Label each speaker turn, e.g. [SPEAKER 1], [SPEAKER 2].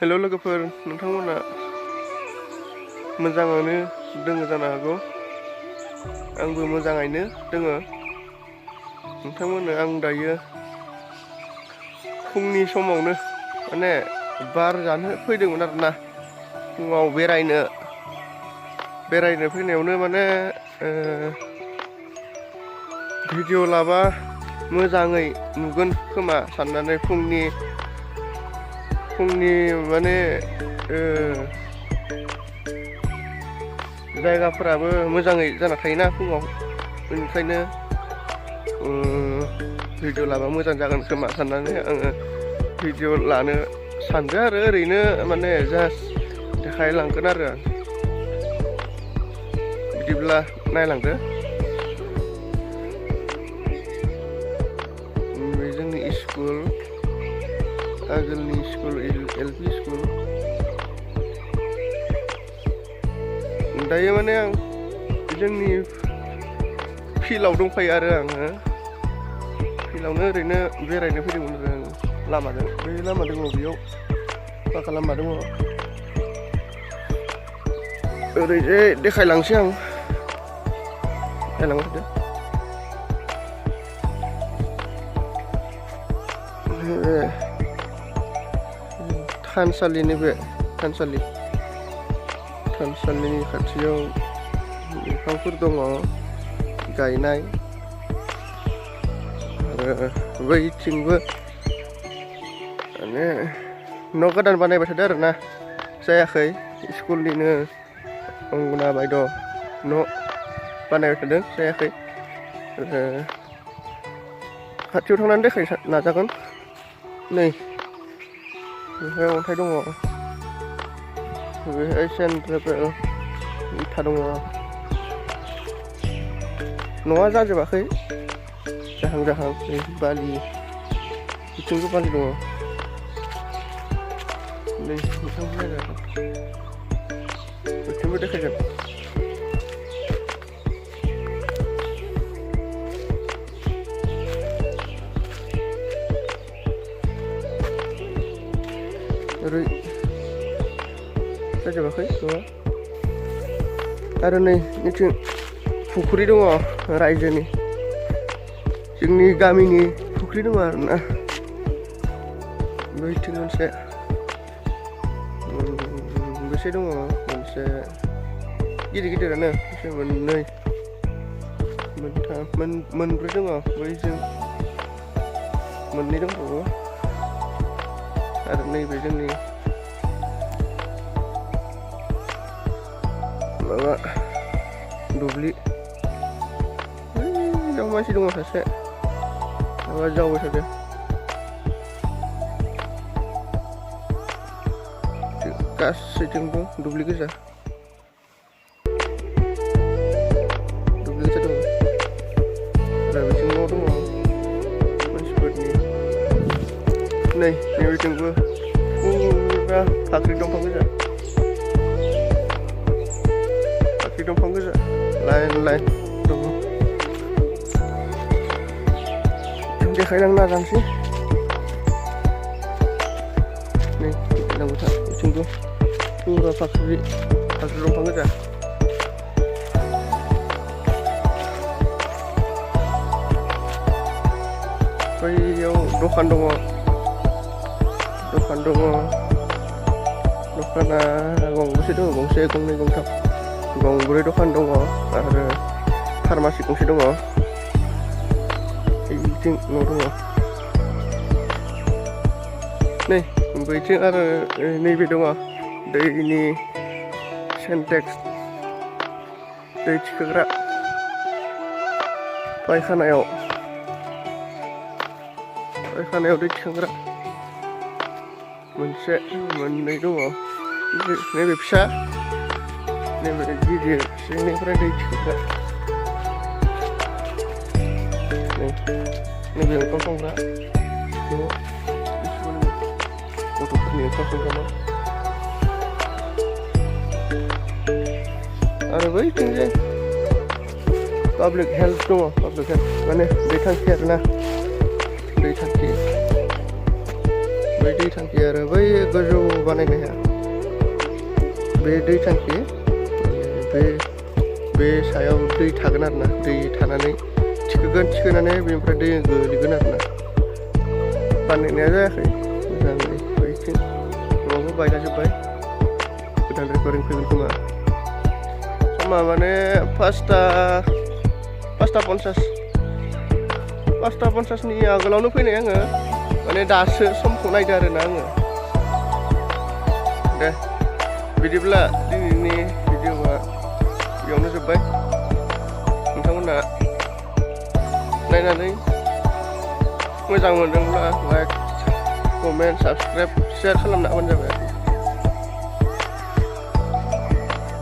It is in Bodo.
[SPEAKER 1] हेल' लोगोफोर, नोंथांमोना मोजाङानो दोङो जानो हागौ। आंबो मोजाङैनो दोङो। नोंथांमोननो आं दायो फुंनि समावनो माने बार जानो फैदोंमोन आरोना। फुङाव बेरायनो फैनायावनो माने भिडिअ लाबा मोजाङै नुगोन खोमा साननानै फुंनि माने जायगाफोराबो मोजाङै जाना थायोना फुङाव, बेनिखायनो भिडिअ लाबा मोजां जागोन खोमा साननानै आङो भिडिअ लानो सानदों आरो ओरैनो माने जास्ट देखायलांगोन आरो। बिदिब्ला नायलांदो। बे जोंनि स्कुल, आगोलनि स्कुल, एल.पि. स्कुल। दायो माने आं जोंनि फिल्डआव दंफायो आरो आङो फिल्डआवनो ओरैनो बेरायनो फैदोंमोन आरो आं लामाजों। बै लामा दङ, बेयाव पाका लामा दङ। ओरैजाय देखायलांसै आं, देखायलांबाय थादो। थानसालिनि बे थानसालिनि खाथियाव बिफांफोर दङ गायनाय, आरो बैथिंबो माने न' गोदान बानायबाय थादों आरो ना, जायाखै। स्कुलनिनो अंगना बायद' न' बानायबाय थादों, जायाखै। खाथियाव थांनानै देखायनो नाजागोन। नै बेहाय अन्थाइ दङ, बेहाय सेन्ट्रेल इथा दङ। न'आ जाजोबाखै, जाहां बालि, बिथिंबो बालि दङ। नै बिथिंबो जायगा, बिथिंबो देखायगोन। ओरै जाजोबाखै न'आ। आरो नै बिथिं फुख्रि दङ रायजोनि, जोंनि गामिनि फुख्रि दङ आरोना। बैथिं मोनसे मोनबेसे दङ, मोनसे गिदिरानो, मोनसे मोननै मोनथाम मोनब्रै दङ। बैजों मोननै दंबावो। आरो नैबे जोंनि माबा दुब्लि, बेयाव मानसि दङ सासे, माबा जावबाय थादों। गासैथिंबो दुब्लि गोजा, दङ। आरो बिथिं न' दङ मानसिफोरनि। नैबेथिंबो फुरा फाख्रि दंफां गोजा, लाइन दङ। देखायलांनो नाजानोसै। नै देखायलांबाय था, बिथिंबो फुरा फाख्रि दंफां गोजा। बैयाव दखान दङ, दखाना गंबेसे दङ? गंसे, गंनै, गंथाम, गंब्रै दखान दङ। आरो फार्मासि गंसे दङ। बिथिं न' दङ। नै बैथिं आरो नैबे दङ, दैनि सेन्टेक्स, दै थिखोग्रा। पायखानायाव दै थिखांग्रा मोनसे, मोननै दङ। नैबे फिसा, नैबे गिदिर, सिंनिफ्राय दै थिखोग्रा। नैबे ओंखाम संग्रा न', गथ'फोरनि ओंखाम संग्रा न'। आरो बैथिंजाय पाब्लिक हेल्थ दङ, माने दै थांखि आरोना, दै थांखि। बै दै थांखि आरो बै गोजौ बानायनाया बे दै थांखि बे सायाव दै थागोन आरोना दै थानानै थिखोनानै बेनिफ्राय दै गोलैगोन आरोना बानायनाया जायाखै मोजाङै बैथिं न'आवबो बायलाजोब्बाय गोदान रेकर्डिं फैगोन खोमा समा माने 5:50नि आगोलावनो फैनाय आङो माने दासो समखौ नायदो आरोना आङो दे बिदिब्ला दिनैनि भिडिअआ बेयावनो जोब्बाय नोंथांमोना नायनानै मोजां मोनदोंब्ला लाइक कमेन्ट साबसक्राइब शेयार खालामना होबानो जाबाय